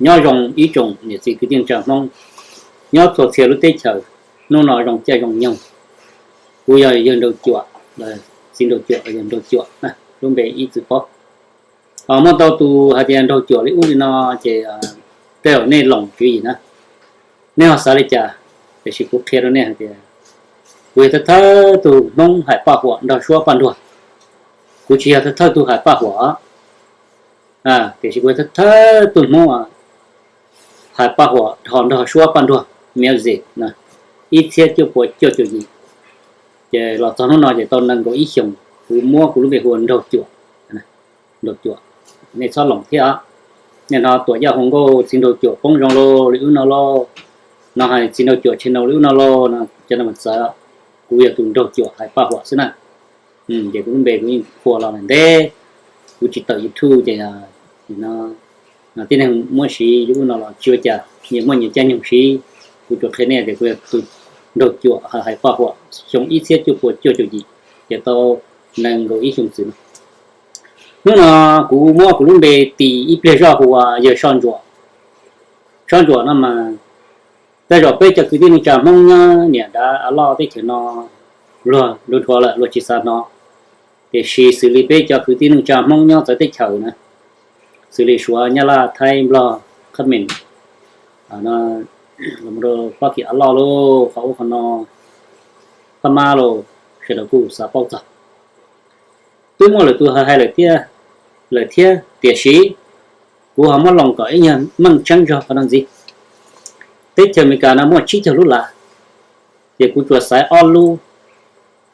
Nyob zoo ib tsoom niam txiv kwv tij neej tsa Hmoob nyob txhua txhia lub teb chaws, hnub no zoo caij zoo nyoog. Kuv yog yawg Nraug Cuam, txiv Nraug Cuam, yawg Nraug Cuam, lub npe ib txwm paub. Ho muaj ntau tus hais tias Nraug Cuam li ub li no, ces tej zaum nej loos tswv yim na, nej ho xav li cas, tiam sis kuv qhia rau nej hais tias kuv yog thawj thawj tug Hmoob hais paj huam nrog suab paj nruag. Kuv tsis yog thawj thawj tug hais paj huam, tiam sis kuv yog thawj thawj tug Hmoob hais paj huam ho nrog suab paj nruag, music, ib txhiab cuaj puas cuaj caum yim. Ces los txog hnub no ces tau nees nkaum ib xyoos, kuv muab kuv lub npe hu ua Nraug Cuam. Nraug Cuam, nej txhob loos thiab. Nej hnov Tuam Yaj Hauv Nkauj txiv Nraug Cuam poob zoo lauj, li ub no lauj, no hais txiv Nraug Cuam channel li ub no lauj, no cov no mas txawv. Kuv yog tus Nraug Cuam hais paj huam xwb na. Ces kuv lub npe kuv yeej qhuas los lawm ntev, kuv tsis tawm YouTube ces tib neeg muab siv li ub no los tsis ua cas, nyias muaj nyias caij nyoog siv. Kuv tsuas qhia nej tias kuv yog tus Nraug Cuam hais paj huam xyoo ib txhiab cuaj puas cuaj caum yim, ces tau nees nkaum ib xyoo txwm no. Hnub no kuv muab kuv lub npe tis ib pliag zoj hu ua yawg Soj Ntsuam. Soj Ntsuam no mas tej zaum peb cov kwv tij neej tsa Hmoob nyob niam dav av loj teb chaws no luag nruab nrhuav lawm luag tsis xav hnov. Tiam sis xws li peb cov kwv tij neej tsa Hmoob nyob txawv teb chaws na, xws li Suav, Nyab Laj, Thaib, Nplog, Khab Mes, Pob Kis av loj lauj, qhov ub qhov no, Phab Mab lauj, sawv daws kuj xav paub txog. Twb muaj lwm tus hais hais lawm thiab, tiam sis kuv ho muab loos kom ib nyuag meej tseeb zog qhov no ntxiv. Teb chaws Amelikas no muaj tsib caug lub lav, ces kuv tsuas xaiv ob lub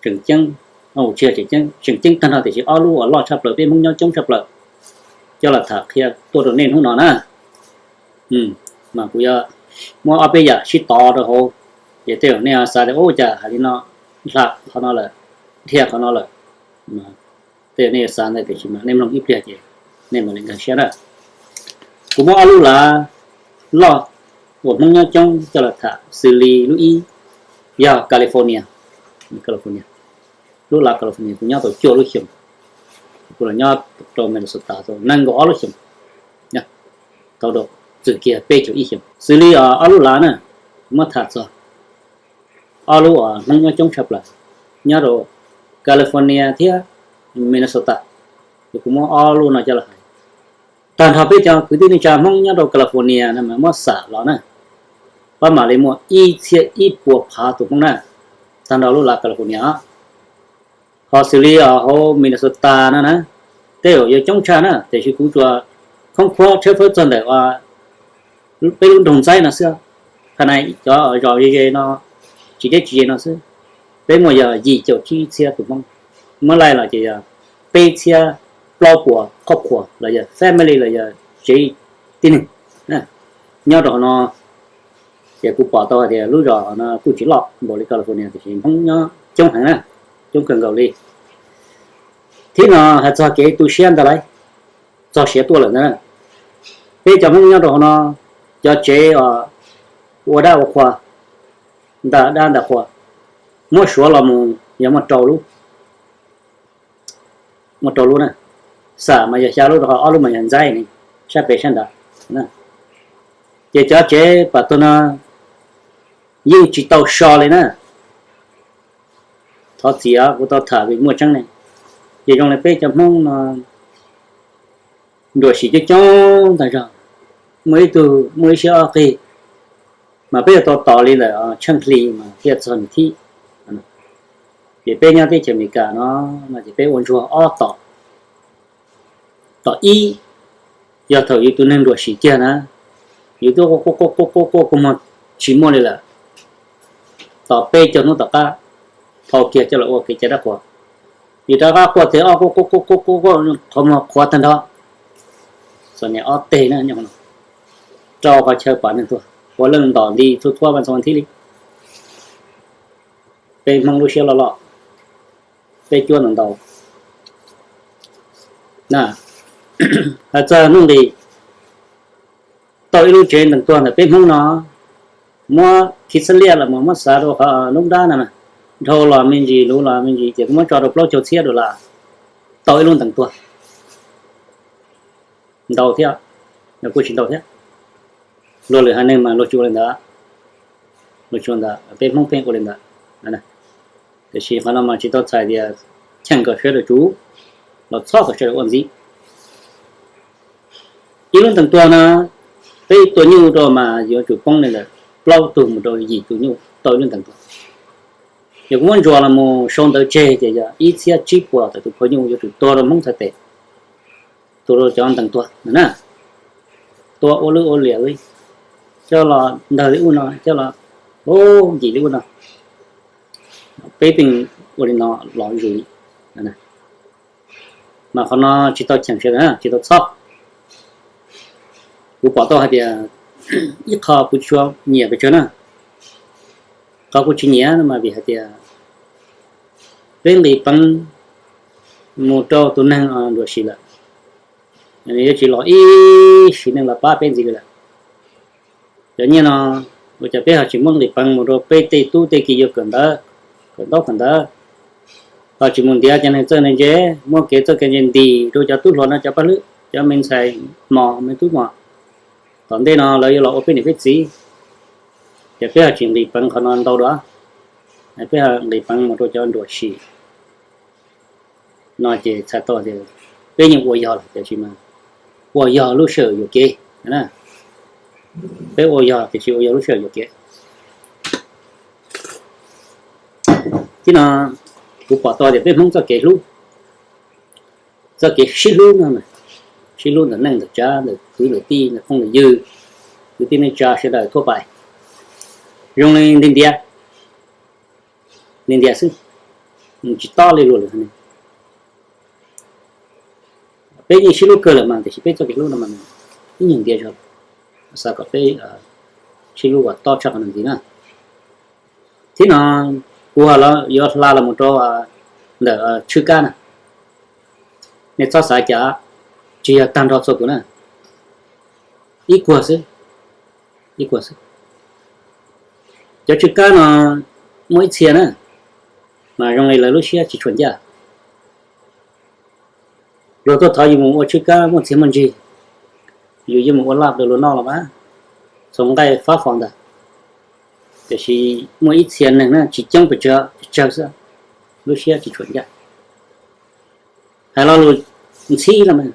tseem ceeb, tsis yog tseem ceeb, tseem ceeb tag nrho tiam sis ob lub uas loj tshaj plaws peb Hmoob nyob coob tshaj plaws coj los tham qhia tuaj rau nej hnub no na. Mas kuv yuav muab ob peb yam sib tov rau hauv, ces tej zaum nej xav tias ua cas hais li no, hla qhov no lawm, dhia qhov no lawm. Tej zaum nej yuav xav ntawd tiam sis mas nej mloog ib pliag ces nej mam li nkag siab na. Kuv muab ob lub lav loj uas Hmoob nyob coob coj los tham, xws li lub ib yog California. California, lub lav California kuv nyob tau cuaj lub xyoos, kuv los nyob rau Minnesota tau nees nkaum ob lub xyoos, tau rau txwm kiag peb caug ib xyoos. Xws li ob lub lav na, kuv muab tham txog ob lub uas Hmoob nyob coob tshaj plaws nyob rau California thiab Minnesota, ces kuv muab ob lub no coj los hais. Tag nrho peb cov kwv tij neej tsa Hmoob nyob rau California no mas muab xam los na, pab mam li muaj ib txhiab ib puas phav tus Hmoob na, tag nrho lub lav California. Ho xws li hauv Minnesota no na, tej zaum yuav coob tshaj na, tiam sis kuv tsuas khoob khuab tshawb fawb txog ntawm peb lub nroog Ntxaib no xwb. Qhov no cov zos ze ze no, tsis deb tsis ze no xwb, peb muaj yog yim caum tsib txhiab tus Hmoob, muab laij los ces yog peb txhiab plaub puas qhov qhuas los yog family los yog tsev tib neeg nyob rau hauv no. Ces kuv pom tau hais tias lub zos no kuj tsis loj npaum li California tiam sis Hmoob nyob coob heev na, coob kawg nkaus li. Thiab no hais txog kev tu siab ntag lauj, txog siav tuaj lawm ntag na. Peb cov Hmoob nyob rau hauv no, cov tsev ua dab ua qhua, nta dab nta qhua, muab suav los mus yog muaj rau lub, muaj rau lub na, xam mas yog xya lub rau qhov ob lub mas yog Ntxaib ne, sab pem sab nrad. Ces cov tsev pam tuag no yeej tsis tau so li na. Thov txim kuv tau tham vim muaj tseeb ne. Ces zoo li peb cov Hmoob no nruam sim coob coob tag zog, muaj ib tug muaj ib siab ob qig, mas peb yuav tau tos li ntawm tsheej hli mas thiaj txog nws thib. Ces peb nyob teb chaws Amelikas no, no ces peb ua ntsuag ob tom. Tom ib, yog thaum yus tus neeg nruam sim kiag na, yus twb quaj quaj quaj quaj quaj quaj kua muag tsis muaj li lawm, tos peb caug hnub tom qab, phau kiag coj los ua kev cai dab qhuas, yus rov qab quaj tes ob quaj quaj quaj quaj quaj qhov muag qhuav tag nrho. Txom nyem ob teg na, rau qhov chaw pam neeg tuag, ua leej ntom nti txhua txhua vaj ntxoov thib li. Peb Hmoob lub siab loj loj, peb cuab ntau ntau. Hais txog nuj nqis tau ib lub tsev ntees tuag ntawm peb Hmoob no, muab khi xab liaj los mus muab xav rau qhov lub nrab no, dhau los me ntsis luv los me ntsis ces kuv muab tso rau plaub caug txhiab dollar, tau ib lub ntees tuag. Ntau thiab, kuj tsis ntau thiab. Luag lwm haiv neeg mas luag tsis ua li ntawd, luag tsis ua ntawd, peb Hmoob pheej ua li ntawd. Tiam sis qhov no mas tsis tau txhais tias cheem kom sawv daws tsum, los txhob kom sawv daws ua ntxiv. Ib lub ntees tuag no, peb tua nyuj rau mas yuav tsum poob li ntawm plaub tug mus rau yim tug nyuj tau ib lub ntees tuag. Yog kuv muab ntsuas los mus sau ntawv tseg ces yog ib txhiab tsib puas tawm tus phua nyuj yuav tsum tuag rau Hmoob txhais tes, tuag rau cov ntees tuag na. Tua ua lwj ua liam li, coj los ntawg li ub no, coj los yim li ub no. Peb pheej ua li no los zus li. Mas qhov no tsis tau cheem sawv daws, tsis tau txhob. Kuv pom tau hais tias ib qho kuv tsis tshua nyiam pes tsawg na. Qhov kuv tsis nyiam no mas vim hais tias peb nqis peev mus rau tus neeg nruam sim lawm, nws yuav tsis los ib sim neej los pab peb ntxiv li lawm. Cov nyiaj no ua cas peb ho tsis muab nqis peev mus rau peb tej tub tej ki yuav kawm ntawv, kawm ntaub kawm ntawv, ho tsis mus ntiav cov neeg txawj neeg ntse, muab kev txawj kev ntse ntis rau cov tub hluas no cov paj hlwb, cov me ntxhais mos me tub mos, tom ntej no lawv yuav los ua peb niam peb txiv. Ces peb ho tsis nqis peev qhov no ntau dua, peb ho nqis peev mus rau cov nruam sim no ces txhais tau tias peb yeej ua yog lawm tiam sis mas ua yog lub sij hawm yuam kev. Peb ua yog tiam sis ua yog lub sij hawm yuam kev. Tib no kuv pom tau tias peb Hmoob txoj kev hlub, txoj kev sib hlub no, sib hlub ntawm neej ntawm tsav, ntawm kwv ntawm tij, ntawm phooj ntawm ywg, kwv tij neej tsa sawv daws thuaj pais, zoo li ntiag ntiav, ntiag ntiav xwb, tsis tob li luag lwm haiv neeg. Peb yeej sib hlub kawg lawm mas tiam sis peb txoj kev hlub no mas ib nyuag ntiav zog, xav kom peb sib hlub kom tob tshaj qhov no ntxiv na. Tib no kuv yuav hla los mus rau ntawm tshwj kab na, nej txhob xav cas, tsis yog tag nrho txhua tus na, ib kuag xwb, ib kuag xwb. Cov tshwj kab no muaj ib txhia na, mas zoo li lawv lub siab tsis tshua ncaj. Luag tuaj thov yus mus ua tshwj kab muaj txiag muaj ntsig, yus yeej mus ua laj rau luag noj los mas, txhoov nqaij fab fo ntag. Tiam sis muaj ib txhia neeg na tsis coob pes tsawg, tsawg xwb, lub siab tsis tshua ncaj. Hais lo lus ntxhib los mas,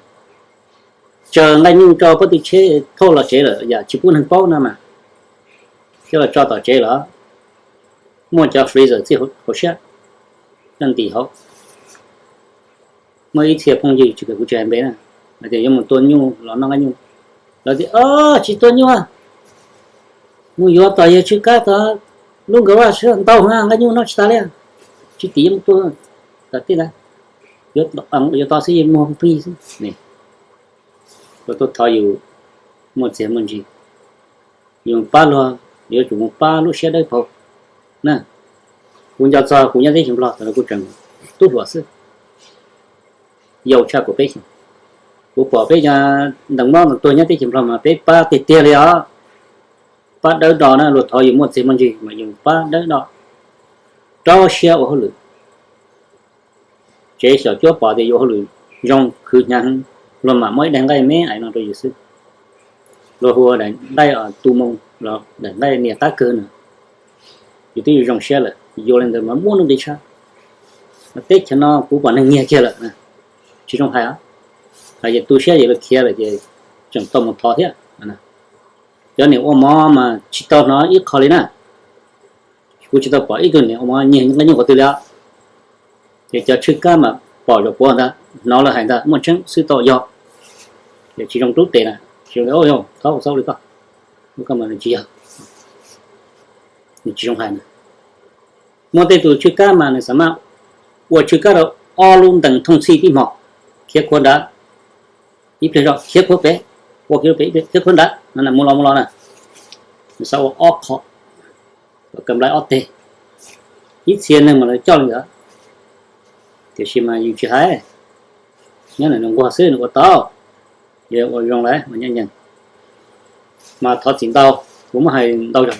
tsaws nqaij nyuj rau pob tw tsheb thauj los tsev lawm yam tsis pub neeg paub no mas, coj los tso tom tsev los, muaj cov freezer txij hauv siab coj ntim hauv. Muaj ib txhia phooj ywg tsis kam kuv tsis hais npe na, lawv tias yuav mus tua nyuj los noj nqaij nyuj, lawv tias tsis tua nyuj, mus yuav tom yawg tshwj kab tod lub nkawd vaj sib ntau na, nqaij nyuj noj tsis tas li, tsis tim yuav mus tua tom tej ntawd, yuav tos xwb yeej muag plig xwb. Luag tuaj thov yus muaj txiag muaj ntsig, yus pab luag, yuav tsum mus pab lub siab dawb paug na. Kuv nco txog kuv nyob teb chaws Nplog thaum ntawd kuv tseem tub hluas xwb, yau tshaj kuv peb xyoos. Kuv pom peb cov ntees mob ntees tuag nyob teb chaws Nplog mas peb pab tiag tiag li os. Pab dawb do na, luag thov yus muaj txiag muaj ntsig mas yus pab dawb do, rau siab ua hauj lwm. Tsev xyom cuab pom tias yus ua hauj lwm zoo khwv hnyav heev, luag mam muab ib daim nqaij me ais no rau yus xwb. Luag hu ua daim nqaij tu moo los daim nqaij nias qab kawg no, yus twb zoo siab lawm, yuav li ntawd mas muaj nuj nqis tshaj. Teb chaws no kuv pom neeg nyiag kiag lawm, tsis zoo hais, hais tias tu siab ces luag khiav lawm ces tseem tau mus thov thiab. Cov niam ua mov mas tsis tau hnov ib qho li na. Kuv tsis tau pom ib tug niam ua mov nyiag nqaij nyuj qhov twg li os. Ces cov tshwj kab mas pom zaum puav ntag, hnov lawv hais ntag, muaj tseeb xwb tau yog. Ces tsis zoo rub tes na, tsis zoo, thov ua xaub li koj, ua koj mas nws tsis yog, nws tsis zoo hais na. Muaj tej tus tshwj kab mas nws xav mas ua tshwj kab rau ob lub ntees thooj txhij tib hmo, khiav khuav nrad, ib pliag zog khiav khuav pem, ua khiav pem ib pliag khiav khuav nrad no, mus los mus los na. Nws xav ua ob qho, kom ka nplai ob teg. Ib txhia neeg mas lawv coj li ntawd, tiam sis mas yus tsis hais, nyob ntawm nws nquag xwb nws ua tau, yog ua zoo lawm ua nyob nyeeg. Mas thov txim ntau, kuv muab hais ntau zog,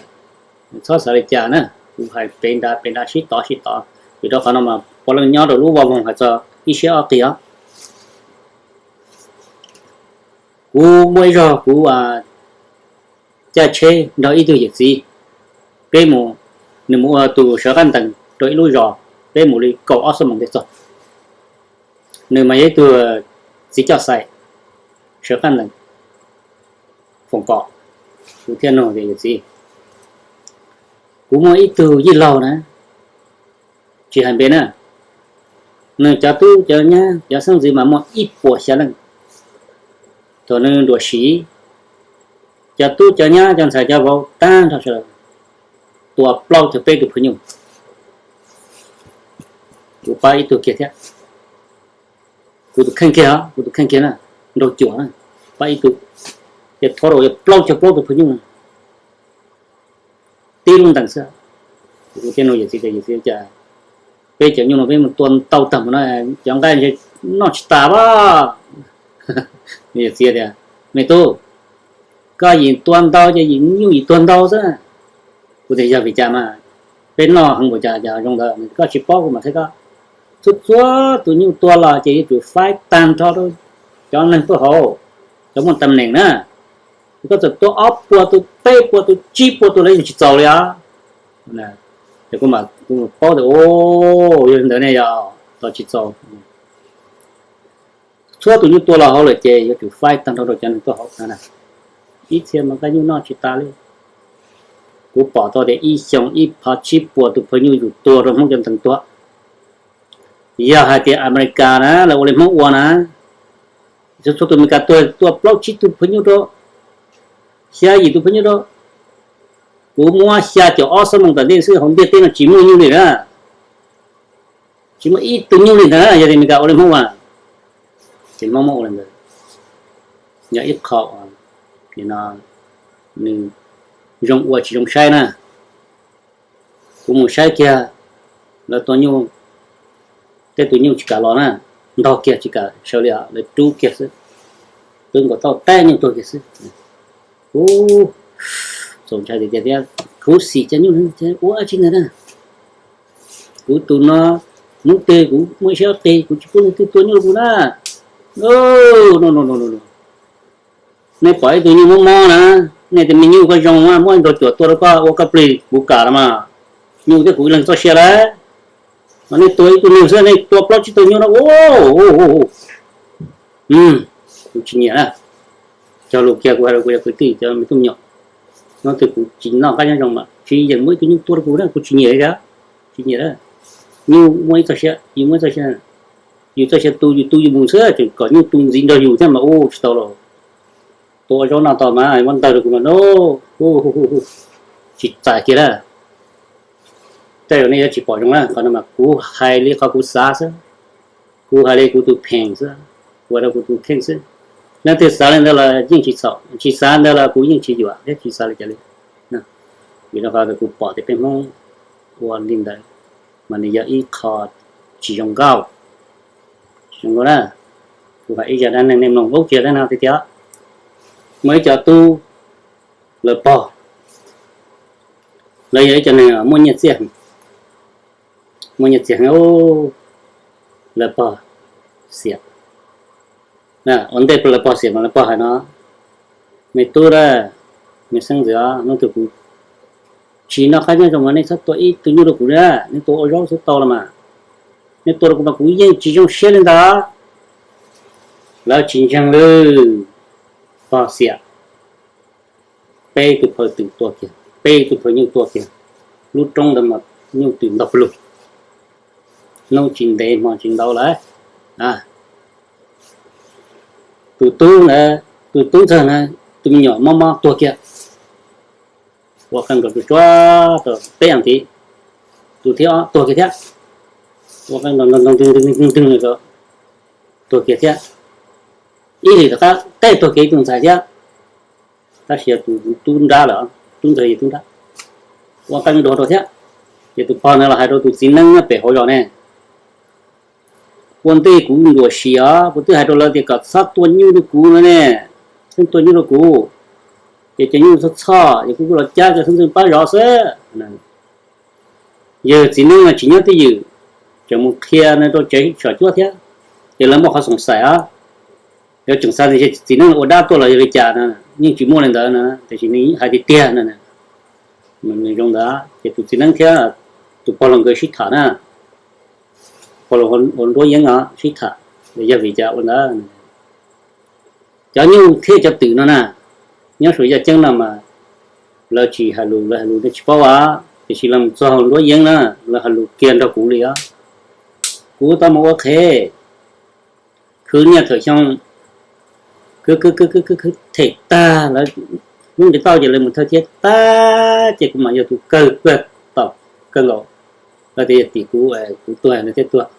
txhob xav li cas na, kuv hais pem nrad pem nrad sib tov sib tov, vim rau qhov no mas puav leej nyob rau lub vaj voog hais txog ib siab ob qig os. Kuv muaj ib zaug kuv caij tsheb nrog ib tug yawm txiv, peb mus, nws mus ua tus sawv qab ntees rau ib lub zos, peb mus li kaum ob xuab moos thiaj txog. Nws mas yog ib tug txiv coj xais, sawv qab ntees, foom kom. Kuv thiaj nug tias, yawm txiv, kuv muaj ib tug yij laug na, tsis hais npe na, nws cov tub cov nyab cov xeeb ntxwv mas muaj ib puas xya leej. Thaum nws nruam siv, cov tub cov nyab cov ntxhais cov vauv tag nrho sawv daws, tua plaub caug peb tus phooj ywg. Kuv pab ib tug kiag thiab. Kuv tus kheej kiag, kuv tus kheej kiag na, nraug cuam na, pab ib tug, ces thov rau plaub caug plaub tus phooj ywg na, tib lub ntees xwb. Kuv thiaj nug yawm txiv tias, yawm txiv, cas peb cov nyuj no peb mus tua ntau tag mus no, cov nqaij noj tsis tas a? Yawm txiv tias, me tub, koj yim tua ntau ces yim nyuj yim tuag ntau xwb. Kuv tias, yog vim cas mas peb noj heev npaum cas zoo ntawd? Koj tsis paub kuv mam qhia koj. Txhua txhua tus nyuj tua los ces yuav tsum faib tag nrho rau cov neeg tuaj hauv, cov muaj tam neem na. Koj txawm tua ob puas tus, peb puas tus, tsib puas tus los yeej tsis txaus li os. Ces kuv mam paub tias, o, yog li ntawd ne yog tsis txaus. Txhua tus nyuj tua los hauv lawm ces yuav tsum faib tag nrho rau cov neeg tuaj hauv na. Ib txhia mas nqaij nyuj noj tsis tas li. Kuv pom tau tias ib xyoos ib phav tsib puas tus phooj ywg yus tua rau Hmoob cov ntees tuag. Yog hais tias Amelikas na lawv ua li Hmoob ua na, txhua tus Amelikas tuag tua plaub tsib tug phooj ywg rau, xya yim tus phooj ywg rau. Kuv muab xya caum ob xuab moos tom ntej xwb, hauv ntiaj teb no tsis muaj nyuj li na. Tsis muaj ib tug nyuj li ntawd yog tias Amelikas ua li Hmoob ua. Ces Hmoob muab ua li ntawd, yog ib qho no nws zoo ua tsis zoo saib na. Kuv mus saib kiag, lawv tua nyuj, tej tus nyuj tsis kam los na, ntog kiag tsis kam sawv li os, lawv rub kiag xwb, rub nkaus tauj teb nyuj tuag kiag xwb. Kuv txaus ntshai tiag tiag thiab, khuv xim cov nyuj ua tsis ntawd na. Kuv tus no, hnub twg kuv muaj ib siab qis kuv tsis pub leej twg tua nyuj rau kuv na. Nej pom ib tug nyuj mob mob na, nej tias me nyuj koj zoo, muab nraug cuam tua rau koj ua koj plig kuv kam los mas. Nyuj thiab kuv ib leeg txoj sia lawm. Mas nej tua ib tug nyuj xwb nej tua plaub tsib tug nyuj no, kuv tsis nyiam na. Cog lus kiag kuv hais rau kuv cov kwv tij cov me tub me nyuam, hnub twg kuv tsis noj qab nyob zoo mas tsis yeem muab ib tug nyuj tua rau kuv na, kuv tsis nyiam li thiab. Tsis nyiam na. Nyuj muaj ib txoj sia, yus muaj ib txoj sia, yus txoj sia tu yus tu yus mus xwb, tseem kom nyuj tu ntxiv nrog yus thiab mas ua tsis tau los. Tua ua zaub noj tau mas muab ntawg rau kuv mas no, tsis txais kiag na. Tej zaum nej yuav tsis pom zoo na, qhov no mas kuv hais li qhov kuv xav xwb, kuv hais li kuv tus pheem xwb, kuv hais rau kuv tus kheej xwb. Leej twg xav li ntawd los yeej tsis txhaum, tsis xav ntawd los kuv yeej tsis yuam thiab tsis xav li cas li. Vim rau qhov kuv pom tias peb Hmoob ua li ntawd mas nws yog ib qho tsis zoo nkauj. Tsis zoo nkauj na. Kuv hais ib zaj dab neeg nej mloog ub tsis yog dab neeg tiag tiag. Muaj ib co tub lawv pog, lawv yog ib co neeg muaj nyiaj txiaj, muaj nyiaj txiaj heev, lawv pog xiam. Ua ntej lawv pog xiam mas lawv pog hais no, me tub a, me xeeb ntxwv os, hnub twg kuv tsis noj qab nyob zoo mas nej txhob tua ib tug nyuj rau kuv na, nej tua ua zaub xwb tau los mas. Nej tua rau kuv mas kuv yeej tsis zoo siab li ntawd. Lawv tsis ntseeg li, pog xiam, peb tus phaw twm tua kiag, peb tus phaw nyuj tua kiag. Lub roob ntawd mas nyuj twm ntau lug. Hnub tsis ntev hmo tsis ntau lawm, tus tub ntawd, tus tub ntxawg na, tus me nyuam mob mob tuag kiag. Ua qee nkaus tus tsuag tau peb as thiv, tus thib ob tuag kiag thiab. Ua qee nkaus ntog ntog ntwg ntwg ntwg ntwg, tuag kiag thiab. Ib hlis tom qab tej tuag kiag ib tug ntxhais thiab, tab sis yog tus tub nrab lawm, tub ntxawg yog tub nrab. Ua qee nkaus rau thiab. Ces tus pog ntawd los hais rau tus txiv neeb nyob pem hauv zos ne, ua ntej kuv nruam sim os, kuv twb hais rau lawv tias kom txhob tua nyuj rau kuv no ne, txhob tua nyuj rau kuv. Ces cov nyuj txhob txhoj, ces kuv kuj los cab cov xeeb ntxwv pab zov xwb. Yawg txiv neeb no tsis nyob twj ywm, tseem mus qhia no rau tsev saum cuab thiab, ces lawv muaj qhov xoom xaim os. Yog tseem xav tias txiv neeb ua dab tuaj los yog li cas no, yeej tsis muaj li ntawd no, tiam sis nws hais tiag tiag no. Nws zoo ntawd ces tus txiv neeb thiab tus pog laus nkawd sib tham na, pog laus ua nruab yeeb os sib tham, yog vim cas ua ntawd. Cov nyuj thiab cov twm no na, nyob Suav yaj ceeb no mas lawv tsis hais lus, lawv hais lus nej tsis paub as, tiam sis lawv mus txog nruab yeeb na, lawv hais lus kiag nrog kuv li os. Kuv tau mus ua qhev khwv niaj khawm xyoo, khwv khwv khwv khwv khwv them tag lawv, lub nqi tauj ces lawv mus thawj thiab tag ces kuv mam yog tus kawg puag tom kawg nkaus. Lawv tias yog tim kuv, kuv tuag lawv thiaj tuag,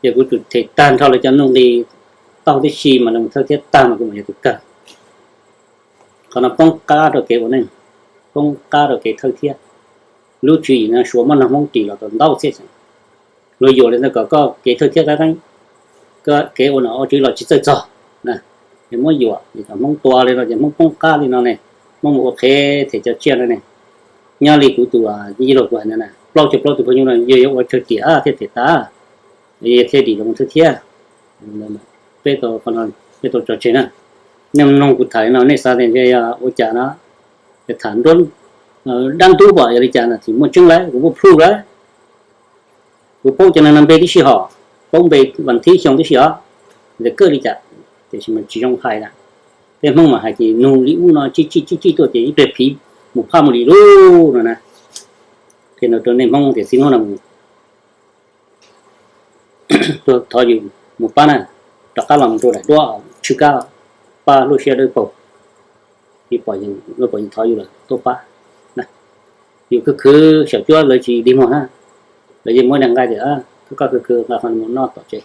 ces kuv tsum them tag nrho lawv cov nuj nqi tauj tib si mas lawv mus thawj thiab tag mas kuv mam yog tus kawg. Qhov no poob qab rau kev ua neej, poob qab rau kev thawj thiab. Lub tswv yim no Suav muab nrog Hmoob ris los tau ntau txhiab xyoo. Luag yuam li ntawd kom koj kev thawj thiab qab qeeb, kev ua nom ua tswv los tsis txawj txog na. Es muab yuam, kom Hmoob tua li no ces Hmoob poob qab li no ne, Hmoob mus ua qhev them cov tsiaj no ne. Nyob li kuv tus yij laug kuv hais ntawd na, plaub caug plaub tus phooj ywg no yog yuav ua tsawg tiam thiaj them tas, thiaj dim los thawj thiab. Peb tau, peb tau tso tseg na. Nej mloog kuv tham li no nej xav tias ntshe yog ua cas no, tham dab ntub pom yog li cas no tsis muaj tseeb lawm, kuv muaj proof lawm. Kuv paub cov neeg no npe tib si hos, paub npe vas thib xyoo tib si os, ntawm kawg li cas, tiam sis mas tsis zoo hais na. Peb Hmoob mas hais ces nug li ub no tsij tsij tsij tsij tuaj ces ib pliag phiv mus phaj mus li lug no na. Qhia no rau nej Hmoob tias txij hnub no mus tuag thov yus mus pab na, rov qab los mus rau daim duab tshwj kab, pab lub siab dawb paug, pom, pom yus thov yus lawm tuaj pab. Yus khwv khwv xyaum cuab lawv tsis dig muag na, lawv yeej muab dag nqaij tias koj khwv khwv nqa qhov no mus noj tom tsev,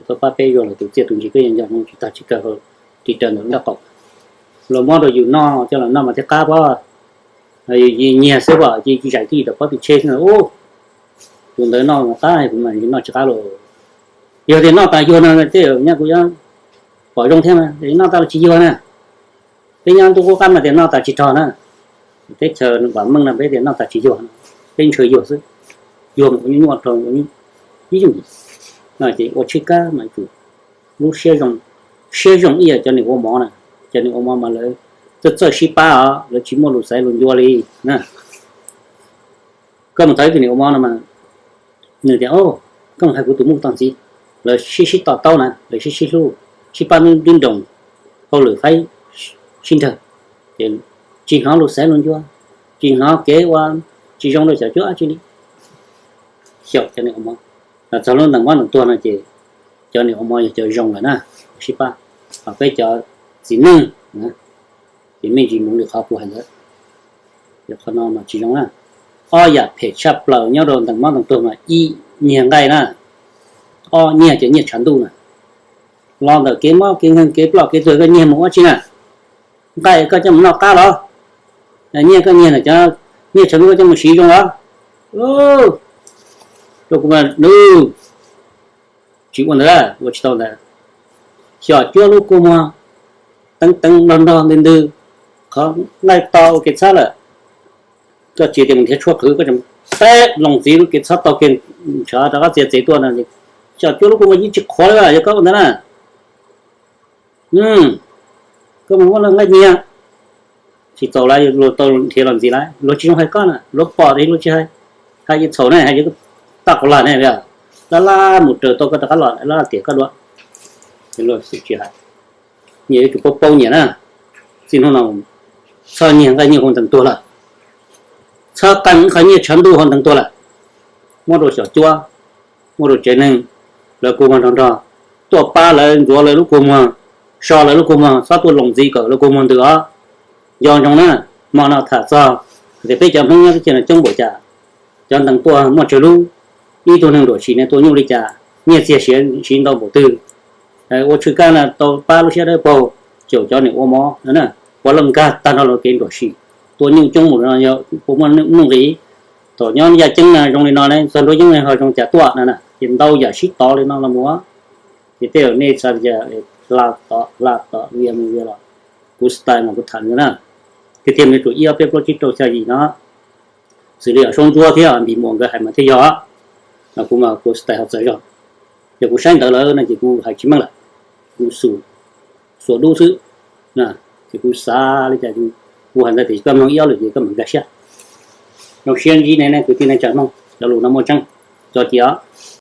tuaj pab peb zuag los tus txiaj tus ntsig peb yeej nco hnub tsis tag tsis kawg, ris raws ntawm lub nraub qaum. Luag muab rau yus noj coj los noj mas thiaj qab pob. Nyiag xwb pom cia zais tij tawm pob tw tsheb xwb na, tus ntawd noj mas qab, kuv mas noj tsis qab los. Yog tias noj tas yuag no tej zaum nyab kuv yuav pom zoo thiab mas, noj tas los tsis yuag na. Peb nyob ntuj qub qab mas tias noj tas tsis rog na. Teb chaws vam meej no peb tias noj tas tsis yuag, peb ntshaw yuag xwb. Yuag mas ua nyuaj nyuaj rau ib yooj yim no ces ua tshwj kab mas tsum lub siab zoo, siab zoo ib yam cov niam ua mov na. Cov niam ua mov mas lawv txawj txawj sib pab os, lawv tsis muaj lus xaiv lus ncua li na. Koj mus thov ib tug niam ua mov no mas nws tias, koj mus hais kuv tus muj tog ntxiv, lawv sib sib to taub na, lawv sib sib hlub, sib pab nruab nroos, hauj lwm faib sib nrag, ces tsis hnov lus xaiv lus ncua, tsis hnov kev ua tsis zoo rau xyom cuab dab tsi li. Xyaum cov niam ua mov, txog lub ntees mob ntees tuag no ces cov niam ua mov yog cov zoo lawm na, sib pab. Ho peb cov txiv neej ces me ntsis mus li qhov kuv hais ntawd. Yog qhov no mas tsis zoo na. Ob yam phem tshaj plaws nyob rau ntees mob ntees tuag mas ib, nyiag nqaij na, ob, nyiag cov nyiaj tshav ntuj na. Los ntawm kev mob kev nkeeg kev ploj kev tuag koj nyiag mus ua tsi na? Nqaij koj coj mus noj qab los? Nyiaj koj nyiag na, cov nyiaj tshav ntuj koj coj mus siv zoo los? Rau kuv mas nws tsis ua ntawd, ua tsis tau ntawd. Xyom cuab lub kua muag teev teev nrog nrog ntws ntws, qhov nqaij to ua kev txhab lawm, koj tsis tias mus nrhiav tshuaj qhwv, koj tseem peb loos ntxiv lub kev txhab tau kev ntshav rov qab txiav txev tuaj no, xyom cuab lub kua muag yeej tsis qhuav li, yog koj ua ntawd na. Koj mus muab luag nqaij nyiag, tsis txaus lawm, luag tau nrhiav los ntxiv lawm, luag tsis zoo hais koj na, luag pom tias luag tsis hais, hais yeej txhaum ne, hais yeej taj quas lag ne, lab lab mus raws tau koj rov qab los lab tiam koj dua. Luag tsis hais, nyias yuav tsum paub paub nyias na. Txij hnub no txhob nyiag nqaij nyiag hauv ntees tuag lawm, txhob qee qhov nyiaj tshav ntuj hauv ntees tuag lawm. Muab rau xyom cuab, muab rau tsev neeg, lawv kua muag nrog nrog, tuaj pab lawv ntxuav lawv lub kua muag, so lawv lub kua muag, txhob tuaj loos ntxiv kom lawv kua muag ntws os. Nco ntsoov na, hmo no tham txog tias peb cov Hmoob nyob teb chaws no coob npaum cas, cov ntees tuaj muaj tsawg lub, ib tug neeg ruam sim ne tua nyuj li cas, nyiaj txiag siav siv ntau npaum twg. Ua tshwj kab no tau pab lub siab dawb paug, caum cov niam ua mov no na, puav leej nkag tag nrho lawv kev ruam sim, tua nyuj coob mus no yog puas muaj nuj nqis. Thaum nyob yaj ceeb no zoo li no ne, txog nruab yeeb ho zoo cas tuaj no na, ces ntau yam sib tov li no los mus. Ces tej zaum nej xav tias hla tod hla tod via mus via los, kuv style mas kuv tham li no na. Tiag tiag nws tsum ib ob peb plaub tsib rau xya yim no, xws li yog Saub Ntsuab thiab Npis Muas nkawd hais mas thiaj yog. Kuv mas kuv style ho txawv zog, yog kuv saib ntawd lawm no ces kuv hais tsis meej lawm, kuv xuas dub xwb. Ces kuv xav li cas, kuv hais ntawd tias koj mloog ib ob lwm ces koj mam nkag siab. Zoo siab ntsib nej kwv tij neej tsa Hmoob, cov lus no muaj tseeb, txog cia os.